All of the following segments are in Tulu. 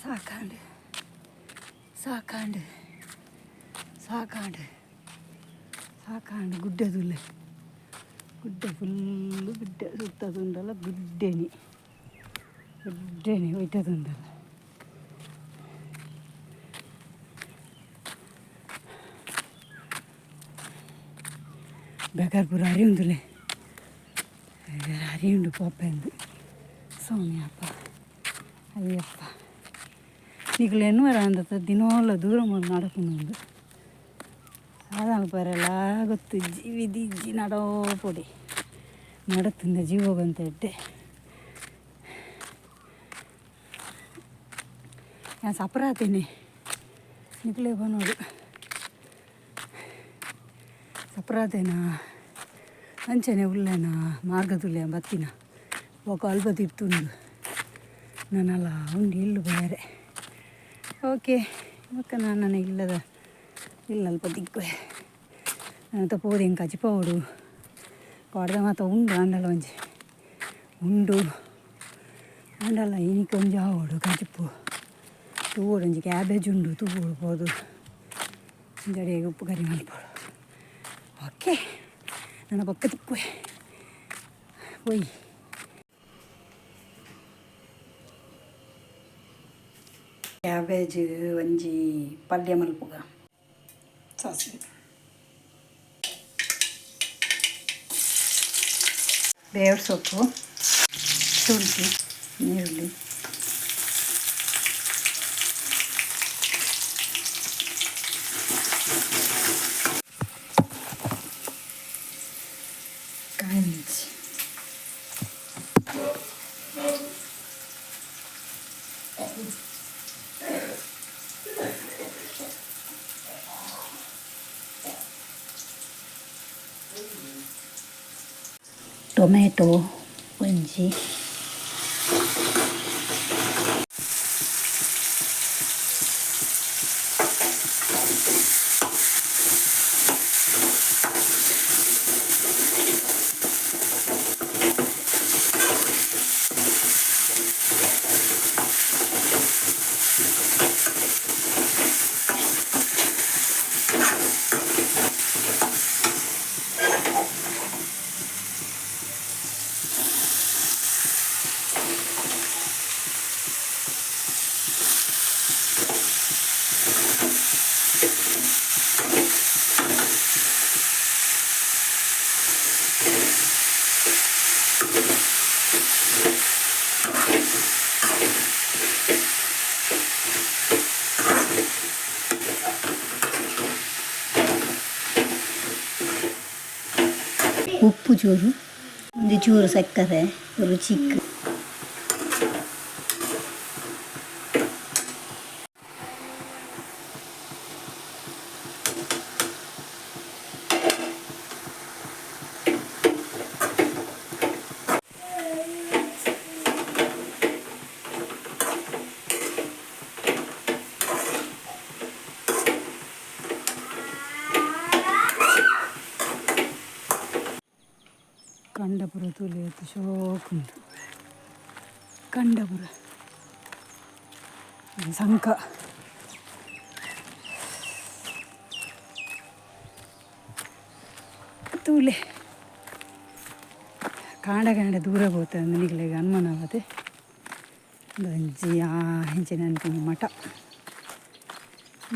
ಸಾಕಾಂಡ್ ಸಾಕಾಂಡ್ ಸಾಕಾಂಡ್ ಸಾಕಾಂಡ್. ಗುಡ್ಡೆ ತೂಲೆ, ಗುಡ್ಡೆ ಫುಲ್ಲು ಗುಡ್ಡೆ. ಸುತ್ತ ತೂಂಡಲ ಗುಡ್ಡೆನಿ ಗುಡ್ಡೆನಿ ಒಯ್ತ ತೂಂಡಲ. ಬೆಗರ್ ಪೂರ ಅರಿಯುಂದುಲೆ, ಅರಿಯುಂಡು ಪೋಪೆಂದು. ಸ್ವಾಮಿ ಅಪ್ಪ ಅಯ್ಯಪ್ಪ, ನಿಕುಲು ಎನ್ನುವರ ಅಂದತ ದಿನೋಲ ದೂರ ಮೂಲು ನಡಪುಂಡು. ಸಾಧಾರಣ ಪರೆಲ ಗೊತ್ತಿಜ್ಜಿ, ವಿಧಿ ಇಜ್ಜಿ. ನಡೋ ಪೊಡಿ ನಡತಿಂದ ಜೀವಗಂತ ಎಡ್ಡೆ. ಯಾನ್ ಸಪರಾತೀನಿ, ನಿಕುಲೇ ಪನೊಡು, ಸಪರಾತೇನಾ ಅಂಚನೆ ಉಲ್ಲೆನಾ? ಮಾರ್ಗದುಲ್ಲೆ ಬತ್ತಿನ ಬೊಕ ಅಲ್ಪ ತಿರ್ತುಂಡು ನನಲ ಉಂಡು ಇಲ್ಲು ಬೇರೆ. ಓಕೆ, ಬೊಕ್ಕ ನಾನು ಇಲ್ಲದ ಇಲ್ಲ ಅಲ್ಪ ತಿಕ್ಕುವೆ. ನನ್ನ ಪೋದು ಎಂಕ್ ಕಜಿಪೋಡು ಪಾಡ್ದ ಮಾತ ಉಂಡು. ಆಂಡಲ ಒಂಜಿ ಉಂಡು, ಆಂಡಲ ಇನಿಕ್ ಒಂಜಿ ಆವೊಡು ಕಜಿಪು. ತೂವೊಡು, ಒಂಜಿ ಕ್ಯಾಬೇಜ್ ಉಂಡು, ತೂವೊಡು. ಪೋದು ಒಂಜಡಿಯಾಗಿ ಉಪ್ಪು ಕರಿ ಮಲ್ಪೊಡು. ಓಕೆ, ನನ್ನ ಬೊಕ್ಕ ತಿಕ್ಕುವೆ. ಪೋಯಿ. ಕ್ಯಾಬೇಜ್ ಒಂಜಿ ಪಲ್ಯ ಮಲ್ಪುಗ. ಸಾಸಿವೆ, ಬೇವು ಸೊಪ್ಪು, ಶುಂಠಿ, ನೀರುಳ್ಳಿ, ಕಾಯಿ ಮಿರ್ಚಿ. ಟೊಮೆಟೊ ಒಂಜಿ. ಉಪ್ಪು ಚೂರು, ಒಂದು ಚೂರು ಸಕ್ಕರೆ ರುಚಿಕ್. ಕಂಡ ಪೂರ ತೂಲೆ, ಶೋಕುಂಡು ಕಂಡ ಪೂರ. ಸಂಕ ತೂಲೆ. ಕಾಂಡ ಕಾಂಡ ದೂರ ಪೋತೆ ನಿಕ್ಲೆಗ್ ಅನುಮಾನ ಆವತೆ. ಒಂಜಿ ಇಂಚಿನ ಅನ್ಪಿನಿ ಮಠ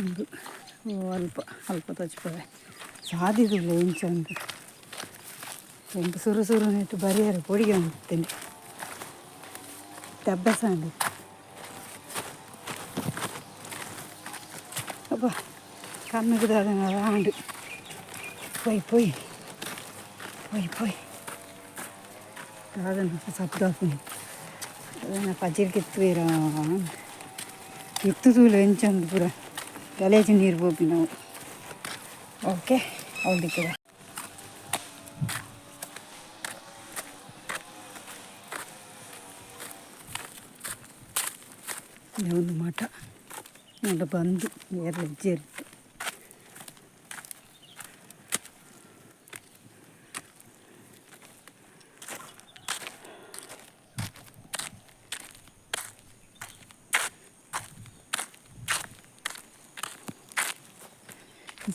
ಉಂದು. ಓ ಅಲ್ಪ ಅಲ್ಪ ತೋಜಿಪವೆ ಸಾದಿ ತೂಲೆ ಎಂಚ ಉಂಡು. ಎಂಕ್ ಸುರು ಸುರು ನೆಟ್ಟು ಬರಿಯರೆ ಪೊಡಿಗೆ ಉಂತಿನಿ ಅಭ್ಯಾಸ ಉಂಡು. ಅಬ್ಬಾ, ಕಣ್ಣುಗ್ ದಾದ ಆಂಡ್. ಪೋಯ್ ಪೋಯ್ ಪೋಯ್ ಪೋಯ್. ದಾದನ ಶಬ್ದ ಆಪುಂಡು? ದಾದನ ಪಜಿರ್ ಕೆತ್ತುವೆರಾ? ಇತ್ತು ತೂಲೆ ಎಂಚ ಉಂಡು ಪೂರ, ಗಲೇಜು ನೀರು ಪೋಪಿನವು. ಓಕೆ, ಅವ್ಲು ದಿಕ್ಕುವ. ಒಂದು ಮಠ ನೋಡ ಬಂದು ಏರ್ಲ ಇಜ್ಜೆರ್.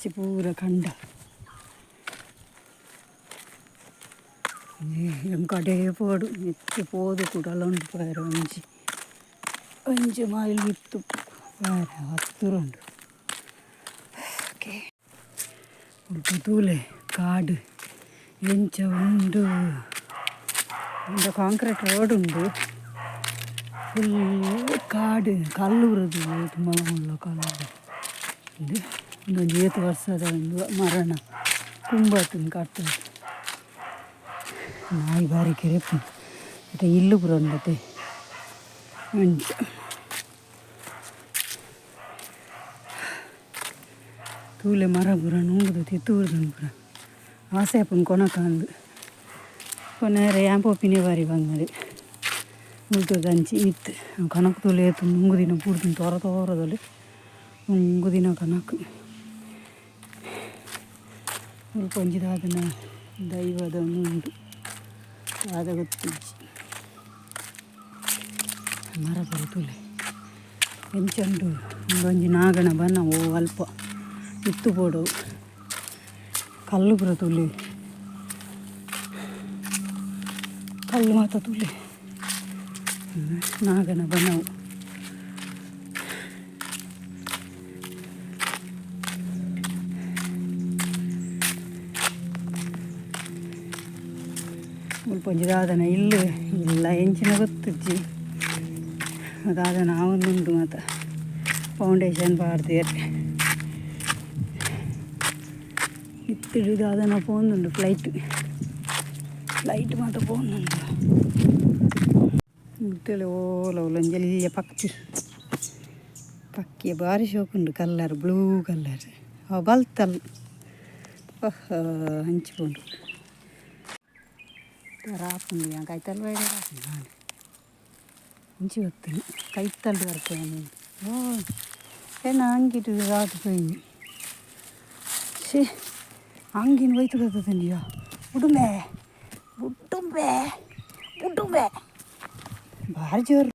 ಇಂಚಿ ಪೂರ ಕಂಡ ಎಂಕಡೆ ಪೋಡು ಮಿತ್ತ್ ಪೋದು ಕುಡಲ ಉಂಡು ಪೋಯೆರೆ ಒಂಜಿ ಒಂಜಿ ಮೈಲ್ ಮಿತ್ತ್ ಪೋಯೆರೆ ಹತ್ತಿರ ಉಂಡು. ಓಕೆ, ಮುಲ್ಪ ತೂಲೆ ಕಾಡು ಎಂಚ ಉಂಡು. ಉಂದು ಕಾಂಕ್ರೀಟ್ ರೋಡ್ ಉಂಡು. ಫುಲ್ ಕಾಡು ಕಲ್ಲು ಬರದು ಮಲ್ಲ ಮಲ್ಲ ಕಲ್ಲು. ಉಂದು ಉಂದೊಂಜಿ ಏತ್ ವರ್ಸದ ಉಂದು ಮರಣ ಕುಂಬತ್ಂದ್ ಕಟ್ಟುದು. ನಾಯಿ ಬಾರಿ ಕೆರೆಪುಂಡು. ಇತ್ತೆ ಇಲ್ಲು ಪೂರ ಉಂಡತೆ ಅಂಚ. ತೂಲೆ ಮರ ಪೂರ ನುಂಗುದು ತಿರ್ತ್ ಬೂರ್ದುಂಡು ಪೂರ. ಆಸೆ ಆಪುಂಡು ಕೊನಕಾಂದ್ ಕೊನರೆ ಯಾನ್ ಪೋಪಿನೇ ಬಾರಿ ಬಂಗಾರ್. ಮುಲ್ತದಂಚಿ ಮಿತ್ತ್ ಕನಕ್ ತೂಲೆ ಏತ್ ನುಂಗುದಿನ ಬೂರ್ದುಂಡು ತೋರ ತೋರದೊಲಿ ನುಂಗುದಿನ ಕನಕ್. ಮುಲ್ಪ ಒಂಜಿ ದಾದನ ದೈವದ ಉಂಡು ದಾದ ಗೊತ್ತಿಜ್ಜಿ. ಮರ ಪೂರ ತೂಲೆ ಎಂಚ ಉಂಡು. ಉಂದೊಂಜಿ ನಾಗನ ಬನ ಓ ಅಲ್ಪ ಮಿತ್ತ್ ಪೋಡು. ಕಲ್ಲು ಪೂರ ತೂಲೆ, ಕಲ್ಲು ಮಾತ ತೂಲೆ. ನಾಗನ ಬನವು. ಮುಲ್ಪ ಒಂಜಿ ದಾದನ ಇಲ್ಲು ಇಲ್ಲ ಎಂಚಿನ ಗೊತ್ತಿಜ್ಜಿ. ದಾದನ ಆವೊಂದುಂಡು ಮಾತ ಫೌಂಡೇಶನ್ ಪಾಡ್ದೆರ್. ಮಿತ್ತುಡು ದಾದನ ಪೋವೊಂದುಂಡು ಫ್ಲೈಟ್ ಫ್ಲೈಟ್ ಮಾತ ಪೋವೊಂದುಂಡು. ಮಿತ್ತುಡು ಓಲ ಉಲ್ಲ ಒಂಜಿ ಎಲ್ಯ ಪಕ್ಕಿ ಪಕ್ಕಿ ಬಾರಿ ಶೋಕುಂಡು. ಕಲರ್ ಬ್ಲೂ ಕಲರ್ ಅವು ಬಲ್ತಲ್ ಅಂಚಿ ಪೋಂಡು. ರಾಪುಂಡು ಯಾನ್ ಕೈತಲ್ ಬೈರೆ ರಾಪುಂಡು. ಇಂಚಿ ಬತ್ತುಂಡು ಕೈತಲ್ ಬರ್ಪೆ. ಓ ಎನ್ನ ಅಂಗಿಟ್ ರಾತ್ ಪೋಯಿನಿ. ಶೇ ಅಂಗಿನ ಒಯ್ತು ಬತ್ತುಂಡಿಯೋ. ಬುಡುಂಬೆ ಬುಡುಂಬೆ ಬುಡುಂಬೆ ಭಾರಿ ಜೋರು.